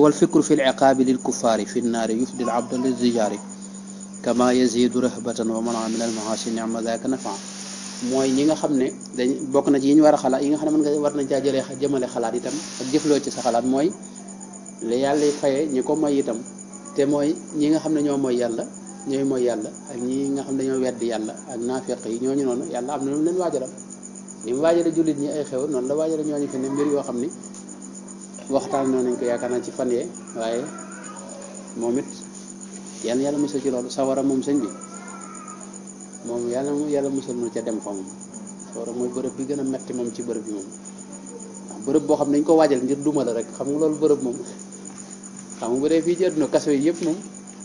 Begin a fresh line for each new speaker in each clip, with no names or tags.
wal fikru fi l-iqaabi lil kuffaari fi nnaari yufdi al abda lil zijaari kama yazidu rahbatan wa man amila al maasi ni'ma zaaka nafa. mooy ñi nga xam ne dañ bokk na ci yi ñu war a xalaat yi nga xam ne mën nga war nañ caa jëmale xalaat itam ak jëfloo ci sa xalaat mooy li yàlla faye ñi ko mooy itam te mooy ñi nga xam ne ñoo mooy yàlla ñooy mooy yàlla ak ñi nga xam ne dañoo weddi yàlla ak naafeq yi ñooñu noonu yàlla am na lu mu leen waajalam ni mu waajale jullit ñi ay xew noonu la waajale ñooñu fi ne mbir yoo xam ni waxtaan noonu nañ ko yaakaar naa ci fan yee waaye moom it yàlla musal ci loolu sawara moom sëñ bi moom yàlla musal nu ca dem fa moom sawara mooy bërëb bi gën a metti moom ci bërëb bi moom waaw bërëb boo xam ne dañ ko waajal ngir duma la rek xam nga loolu bërëb moom xam nga bu dee fii ci àdduna kaso yi yëpp moom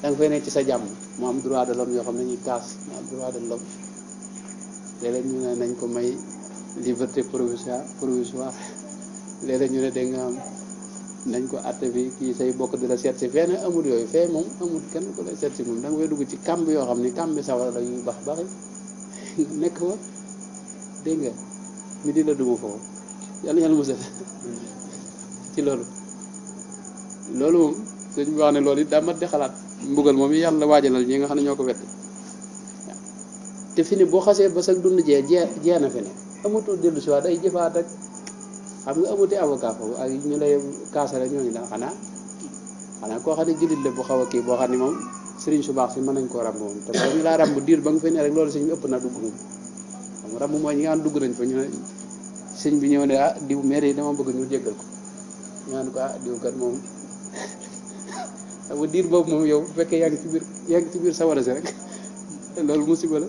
da nga fay nekk ci sa jàmm mu am droit de l'homme yoo xam ne ñuy kaas mu am droit de l'homme léeg-léeg ñu ne nañ ko may liberté provisoire léeg-léeg ñu ne da nga am nañ ko àtte bi kii say bokk di la seet si fenn amul yooyu fee moom amul kenn ku lay seet si moom da nga fay dugg ci kàmb yoo xam ni kàmb sawara la yu bax baxi nekk fa dégg nga mi di la duma foofu yàlla musal ci loolu moom sëñ bi wax ne loolu it daa mat di xalaat mbugal moom yàlla waajalal ñi nga xam ne ñoo ko wedd te fi ne boo xasee ba sa dund jee na fi ne amatul dellu si waat day jëfaat rek xam nga amuti avocat foofu ak ñu lay kaasare ñooñu daal xanaa koo xam ne jullit la bu xaw a kii boo xam ne moom sëriñ su baax si mën nañ koo ràmb moom te ba ñu laa ràmb diir ba nga fay ne rek loolu sëñ bi ëpp na dugg moom xam nga ràmb mooy ñi nga xam dugg nañ fa ñu ne sëñ bi ñëw ne diw maire yi dama bëgg ñu jéggal ko ñu naan ko diw kat moom xam nga diir boobu moom yow bu fekkee yaa ngi ci biir sawara si rek loolu musiba la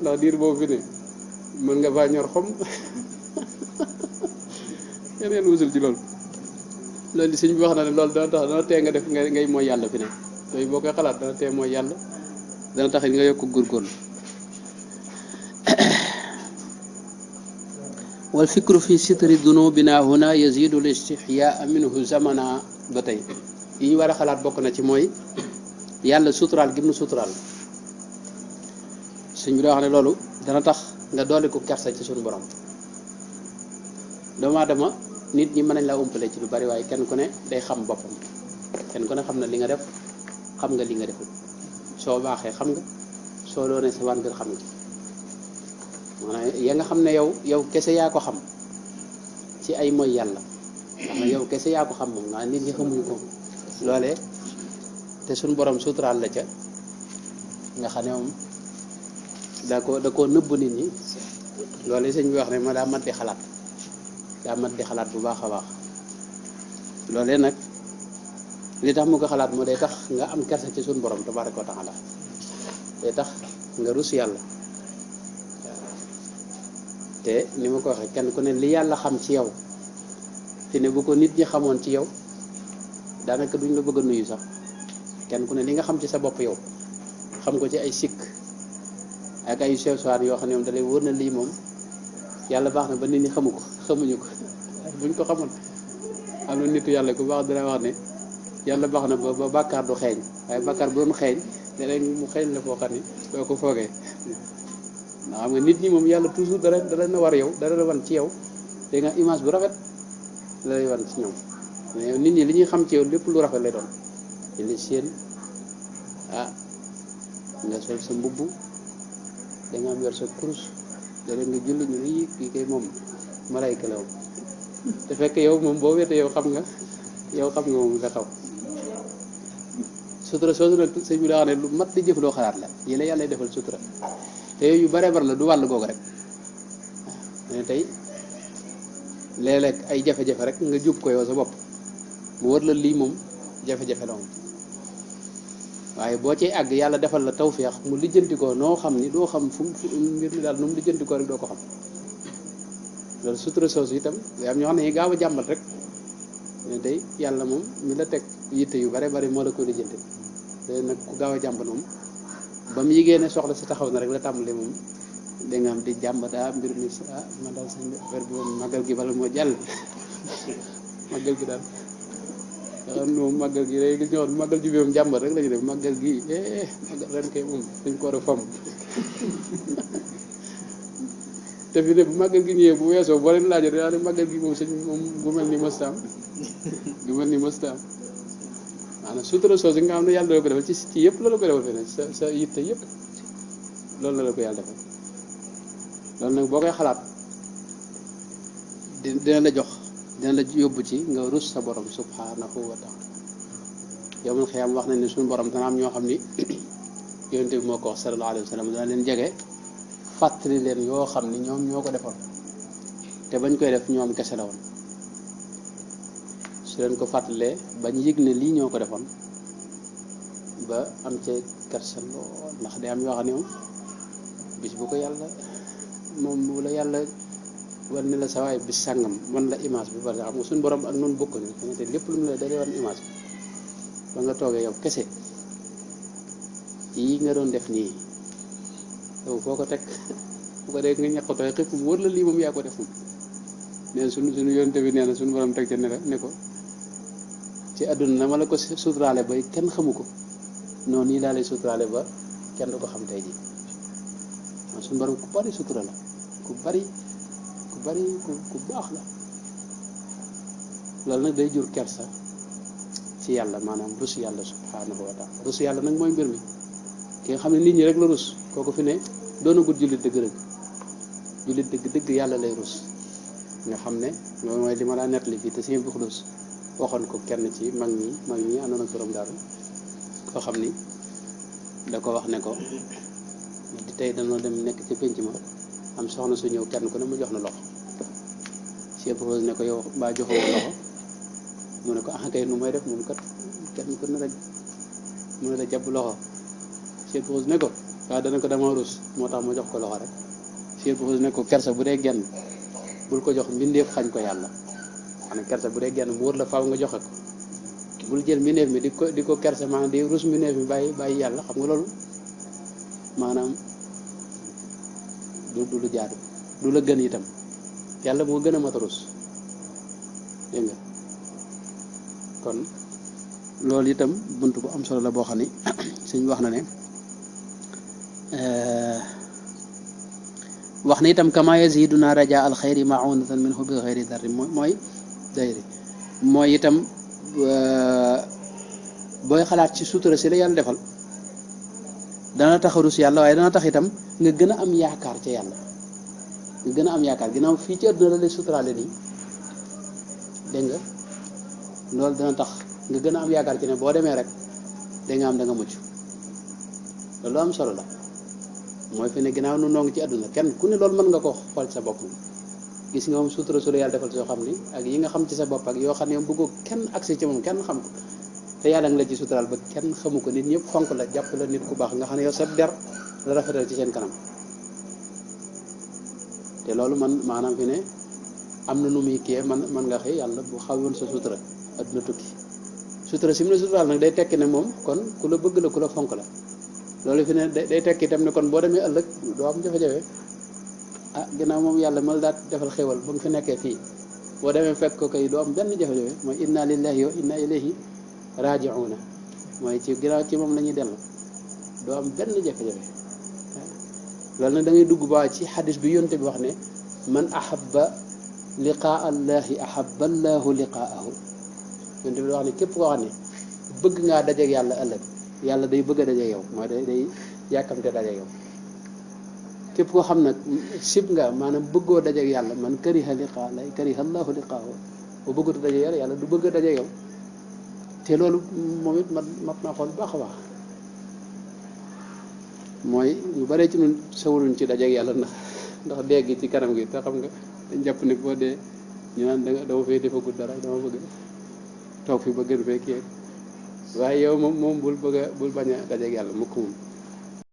ndax diir boobu fi ne mën nga faa ñor xom yeneen wusul ci loolu di sëñ bi wax na ne loolu dana tee nga def ngay mooy yàlla fi ne yooyu boo koy xalaat dana tee mooy yàlla dana tax nga yokk góorgóorlu wal fikru fi sitri dunubina huna yazidu l istihyaa minhu zamana ba tey yi ñu war a xalaat bokk na ci mooy yàlla suturaal gi mu suturaal sëñ bi da wax ne loolu dana tax nga dolli ko kersa ci suñu borom doomu aadama nit ñi mën nañ laa umpale ci lu bari waaye kenn ku ne day xam boppam kenn ku ne xam na li nga def xam nga li nga deful soo baaxee xam nga soo doonee sa wàngal xam nga maanaam ya nga xam ne yow kese yaa ko xam ci ay mooy yàlla xam ne yow kese yaa ko xam moom nga nit ñi xamuñu ko loolee te suñ borom suturaal la ca nga xam ne moom da koo nëbb nit ñi loolee sëñ bi wax ne ma daa mat di xalaat bu baax a baax loolee nag li tax mu ko xalaat moo day tax nga am kersa ci suñ borom tabaaraka wa taala day tax nga rus yàlla te ni ma ko waxee kenn ku ne li yàlla xam ci yow fi ne bu ko nit ñi xamoon ci yow daanaka duñ la bëgg a nuyu sax kenn ku ne li nga xam ci sa bopp yow xam ko ci ay sikk ak ay sew-sewaan yoo xam ne moom da lay wóor na lii moom yàlla baax na ba nit ñi xamuñu ko buñ ko xamoon am na nitu yàlla ku baax dina wax ne yàlla baax na ba bàkkaar du xeeñ waaye bàkkaar bu doon xeeñ léeg-léeg mu xeeñ la foo xam ne doo ko foogee ndax xam nga nit ñi moom yàlla toujours dara na war yow dara la wan ci yow da nga image bu rafet la lay wan ci ñoom mais nit ñi li ñuy xam ci yow lépp lu rafet lay doon te li seen nga sol sa mbubb da nga am yor sa kurus da nga julli ñu ne kii kay moom malayka la woon te fekk yow moom boo wetee yow xam nga moom nga xaw sutura soosu nag sëñ bi daa wax ne lu mat di jëf loo xalaat la yi la yàlla defal sutura te yooyu yu bare bare la du wàll googu rek waaw tey léeg-léeg ay jafe-jafe rek nga jub ko yow sa bopp mu wër la lii moom jafe-jafe la moom waaye boo cay àgg yàlla defal la tawfeex mu lijjanti ko noo xam ni doo xam fu mbir mi daal nu mu lijjanti ko rek doo ko xam loolu sutura soosu itam am ñoo xam ne gaaw a jàmbat rek ne tey yàlla moom mi la teg yitte yu bare bari moo la koy lijjanti te nag ku gaaw a jàmbat moom ba mu yigée ne soxla si taxaw na rek la tàmbali moom da nga am di jàmbat mbir mi man daal seen affaire bi moom màggal gi bala moo jàll màggal gi daal xam moom màggal gi rek gis ñoon màggal ji bi moom jàmbat rek la ñu def màggal gi màggal ren kay moom dañ ko war a fam te fi ne bu màggal gi ñëwee bu weesoo boo leen laajee daal di màggal gi moom sëñ moom gu mel ni mëstaam gu mel ni mëstaam maanaam sutura soosu nga xam ne yàlla la ko defal ci yëpp la la ko defal fi ne sa yitte yëpp loolu la ko yàlla defal loolu nag boo koy xalaat dina la jox dina la yóbbu ci nga rus sa borom subhanahu wa taala yow man xëyam wax nañ ne suñu borom dana am ñoo xam ni yonente bi moo ko wax sallallahu alayhi wa sallam dana leen jege fàttali leen yoo xam ni ñoom ñoo ko defoon te bañ koy def ñoom kese la woon su leen ko fàttalee bañ yëg ne lii ñoo ko defoon ba am ca kersa lool ndax day am yoo xam ne moom bis bu ko yàlla moom bu la yàlla war ne la sawaay bis sàngam man la image bi parce que xam nga suñu borom ak noonu bokkuñu te lépp lu mu la dalee wan image bi ba nga toogee yow kese yii nga doon def nii yow foo ko teg bu ko dee nga ñaqatooy xëpp mu wër la lii moom yaa ko def moom neen suñu yonte bi nee na suñu borom teg ca ne ko ci àdduna na ma la ko suturaale ba kenn xamu ko noonu nii laa lay suturaale ba kenn du ko xam tey ji waaw suñu borom ku bari sutura la ku baax la loolu nag day jur kersa ci yàlla maanaam rus yàlla subhanahu wa taala rus yàlla nag mooy mbir mi ki nga xam ne nit ñi rek la rus kooku fi ne doonagul jullit dëgg yàlla lay rus nga xam ne loolu mooy li ma laa nettali fii te sëñ bi Xulus waxoon ko kenn ci mag ñi àndoon ak borom daaru koo xam ni da ko wax ne ko di tey dañoo dem nekk ci pénc ma am soxna su ñëw kenn ku ne mu jox na loxo Cheikh Xulus ne ko yow mbaa joxoo loxo mu ne ko ah kay nu may def moom kat kenn ku ne la mu ne la jàpp loxo Cheikh Xulus ne ko waaw dana ko dama rus moo tax ma jox ko loxo rek Cheikh Xulus ne ko kersa bu dee genn bul ko jox mbindeef xañ ko yàlla xanaa kersa bu dee genn mu wër la faaw nga joxe ko bul jël mbindeef mi di ko kersa maanaam di rus mbindeef mi bàyyi yàlla xam nga loolu maanaam du lu jaadu du la gën itam yàlla moo gën a mat a rus dégg nga kon loolu itam bunt bu am solo la boo xam ni suñ wax na ne wax na itam kama yaziduna raja al xayri maunatan minhu bi xayri darri mooy itam booy xalaat ci sutura si la yàlla defal dana tax a rus yàlla waaye dana tax itam nga gën a am yaakaar ca yàlla nga gën a am yaakaar ginnaaw fii ci àdduna la lay suturaale nii dégg nga loolu dana tax nga gën a am yaakaar ci ne boo demee rek da nga am da nga mucc loolu am solo la mooy fi ne ginnaaw nu noo ngi ci àdduna kenn ku ne loolu mën nga ko xool sa bopp gis nga moom sutura su la yàlla defal soo xam ni ak yi nga xam ci sa bopp ak yoo xam ne bëggoo kenn accès ci moom kenn xam ko te yàlla nga la ci suturaal ba kenn xamu ko nit ñëpp fonk la jàpp la nit ku baax nga xam ne yow sa der la rafetal ci seen kanam te loolu man maanaam fi ne am na nu muy kii man nga xëy yàlla bu xaw yoon sa sutura adduna tukki sutura si mu ne suturaal nag day tekki ne moom kon ku la bëgg la ku la fonk la loolu fi ne day tekki itam ne kon boo demee ëllëg doo am jafe-jafe ah ginnaaw moom yàlla mal daat defal xéwal ba nga fi nekkee fii boo demee fekk ko kay doo am benn jafe-jafe mooy inna lillahi wa inna ilayhi raji'una mooy ci ginnaaw ci moom la ñuy dellu doo am benn jafe-jafe loolu nag da ngay dugg ba ci xadis bi yonte bi wax ne man ahabba liqaa allahi ahabba allahu liqaahu yonte bi wax ne képp koo xam ne bëgg ngaa dajeeg yàlla ëllëg yàlla day bëgg a dajeeg yow mooy day yàkkamte dajeeg yow képp koo xam nag sib nga maanaam bëggoo dajeeg yàlla man kariha liqaa lay kariha allahu liqaahu boo bëggut a dajeeg yàlla du bëgg a dajeeg yow te loolu moom it mat naa xool baax a baax mooy ñu bare ci ñun sawaruñ ci dajeeg yàlla ndax dee gi ci kanam gi te xam nga dañ jàpp ne boo dee ñu naan dama fay defagul dara dama bëgg toog fi ba gën fee kii waaye yow moom bul bañ a dajeeg yàlla mukk moom